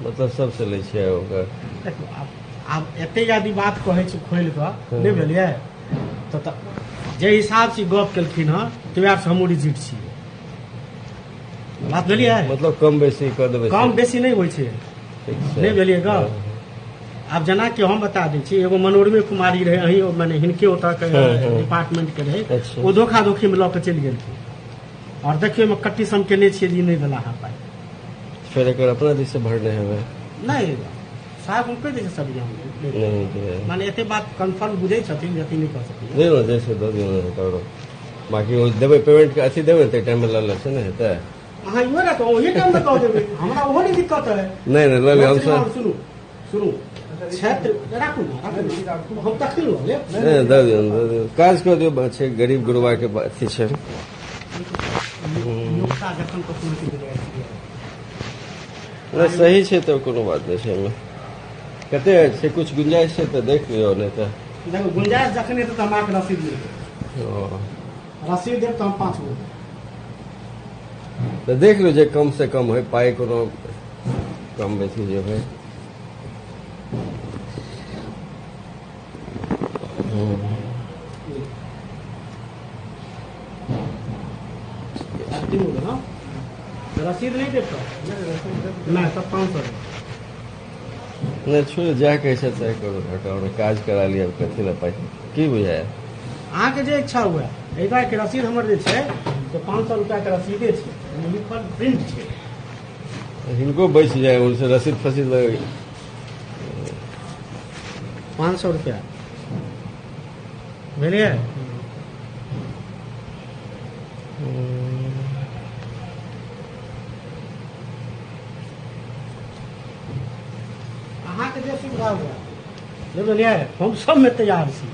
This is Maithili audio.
मतलब सबसँ लै छियै ओकर। देखू, आब एते यदि बात कहै छी खोलि कऽ, नहि भेलियै तऽ जे हिसाबसँ ई गप केलखिन हँ ताहि हमहूँ रिजिट छियै। बात भेलियै? मतलब कम बेसी कऽ देबै। कम बेसी नहि होइ छै। ठीक छै। नहि भेलियै गप? आब जेनाकि हम बता दै छी, एगो मनोरमे कुमारी रहै, अहीं मने हिनके ओतऽ के डिपार्टमेंट के रहै, ओ धोखा धोखीमे लऽ कऽ चलि गेलखिन। आओर देखियौ, ओहिमे कट्टी सम केने छियै जे ई नहि देला हँ पाइ। फेर एकर अपना दिस से भरने हेबै? नहि साहब, हम कहि दै छियै सब। नहि। माने एते बात कन्फर्म बुझै छथिन जे अथी नहि कऽ सकैए। दियौ ने, जैसे दऽ दियौ ने ककरो। बाकी ओ देबै पेमेंट के अथी देबै तऽ टाइममे लऽ लेब, से नहि हेतै? अहाँ इहो ने तऽ ओही टाइममे दऽ देबै, हमरा ओहो नहि दिक्कत है। नहि नहि, लऽ लिअ हमसब। सुनू सुनू, क्षेत्र राखू ने, राखू ने, हम तखन लऽ लेब। नहि, दऽ दियौ ने, दऽ दियौ, काज कऽ दियौ। छै गरीब गुरबाके अथी छै। नियोक्ता जखन कखनो हेतै तऽ जाइ छियै। नहि, सही छै, तऽ कोनो बात नहि छै। एहिमे कते छै? कुछ गुंजाइश छै तऽ देख लियौ, नहि तऽ देखू, गुंजाइश जखन हेतै तऽ हम अहाँके रसीद देब। ओ। रसीद देब तऽ हम 5 गो। तऽ देख लियौ जे कम से कम होइ पाइ, कोनो कम बेसी जे होइ। 3 गो ने रसीद नहि देब तऽ नहि, तब 500 देब। नहि, छोड़ि, जाय कहै छै सएह करू। हटाउ ने, काज करा लिअ, कथी लए पाइ की बुझाय। अहाँके जे इच्छा हुए। एहि दुआरे रसीद हमर जे छै से 500 रुपैआके रसीदे छै, ओहिमे लिखल प्रिंट छै। हिनको बचि जाय उनसे रसीद फसीद लगे। 500 रुपैआ बुझलियै? अहाँके जे सुविधा हुए, बुझलियै, हम सबमे तैयार छी।